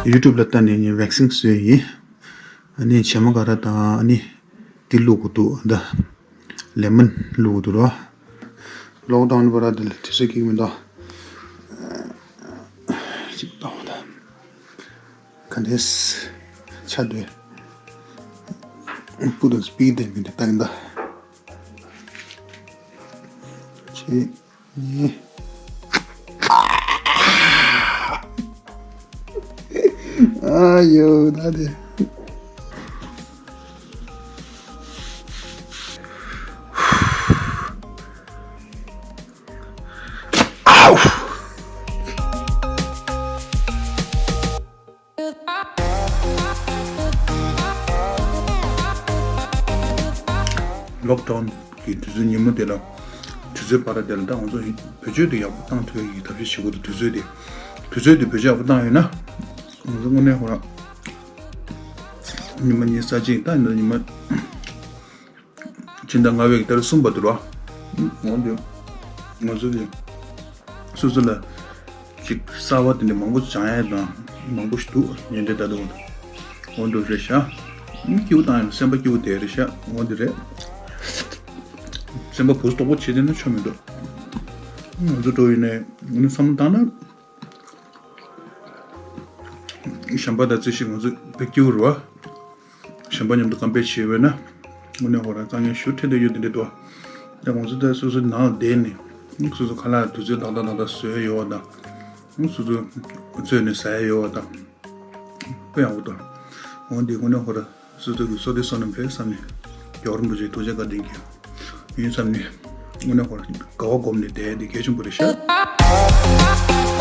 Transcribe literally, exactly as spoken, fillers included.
ཡུ་ཊུབ་ལ་བལྟས་ནས་ངས་ཝེག་སིན་བཟོས་ཡིན། ཨ་ནི་བྱེ་མ་ཀ་ར་དང་ཨ་ནི་འདི་བླུག་དགོས་འདུག་འདི་ལེ་མོན་བླུག་དགོས་འདུག་ར། ལོག་ཌའོན་བར་འདི་ལ་དུས་ཚོད་ཀྱིས་མི་འདུག་ཅིག་བཏང་བ་དང་། ག་འདྲས་ཆ་འདོད། སྤུ་དང་སྤིའི་ལྡེ་མིག་འདི་བཏང་ད། ཅིག་གཉིས། ཨ་ཡོ་ད་དེ། ལོག་ཌའོན་གྱི་དུས་ཚོད་ཉིན་མོ་དེ་ལ། དུས་ཚོད་བར་དེ་ལ་ད་ང་ཚོ་བེད་སྤྱོད་དེ་ཡག་པོ་བཏང་ཐུབ་ཡག་གི་ཐབས་ཤེས་བྱེད་དགོས་འདུག་དུས་ཚོད་དེ། དུས་ཚོད་དེ་བེད་སྤྱོད་ཡག་པོ་བཏང་ཡོད་ན། ང་ཚོ་དངོས་གནས་ཧོ་ར། ཉི་མ་ཉི་ཤུ་རྩ་གཅིག་ད་ཉི་མ། ཕྱི་ཟླ་ལྔ་པའི་ཏ་རིག་གསུམ་པ་དེ་རེད་བ། འོན་ཏེ། ང་ཚོ་གི། སོ་སོ་ལ། ཅིག་གསར་བ་དེ་འདྲ་མང་པོ་སྦྱང་ཡ་དང་མང་པོ་ཞིག་འདུག་ཉན་འདྲེ་ད་དུང་། འོན་ཏེ་རེད་ཤག་སྐྱིད་པོ་བཏང་ཡ་སེམས་པ་སྐྱིད་པོ་དེ་རེད་ཤག་འོན་ཏེ་རེད། སེམས་པ་བུ་སྟོག་པོ་བྱེད་དེ་ན་ཆོ་མི་འདུག་ང་ཚོ་འགྲོ་ཡིན་ནའི་ངས་བསམ་བློ་བཏང་ན། གཞན་པ་དང་རྩིས་ཤིག་ང་ཚོ་བེད་སྐྱིད་པོ་རེད་བ། གཞན་པ་མཉམ་དུ་ཀམ་པེར་བྱས་པས་ན། དངོས་གནས་ཧོ་ར་དཀའ་ངལ་ཞེ་པོ་འཕྲད་བསྡད་ཡོད་དེ་འདྲ་འདུག་ད་ང་ཚོ་ད་སོ་སོའི་ནང་ལ་བསྡད་ནས། སོ་སོ་ཁ་ལག་དུས་ཚོད་ཏག་ཏག་ཏག་ཏག་བཟོ་ཡ་ཡོད་པ་དང་། སོ་སོ་བཙོས་ནས་ཟ་ཡ་ཡོད་པ་དང་། དཔེ་ཡག་པོ་འདུག་འོན་ཏེ་དངོས་གནས་ཧོ་ར་སོ་སོ་གི་བསོད་བདེ་བསོད་ནམས་རེད་བསམ་ནས། རྒྱལ་བ་རིན་པོ་ཆེའི་ཐུགས་རྗེ་བཀའ་དྲིན་གྱིས་ཡིན་བསམ་ནས། དངོས་གནས་ཧོ་ར་དགའ་བ་སྒོམ་ནས་བསྡད་ཡ་དེ་གལ་ཆེན་པོ་རེད་ཤག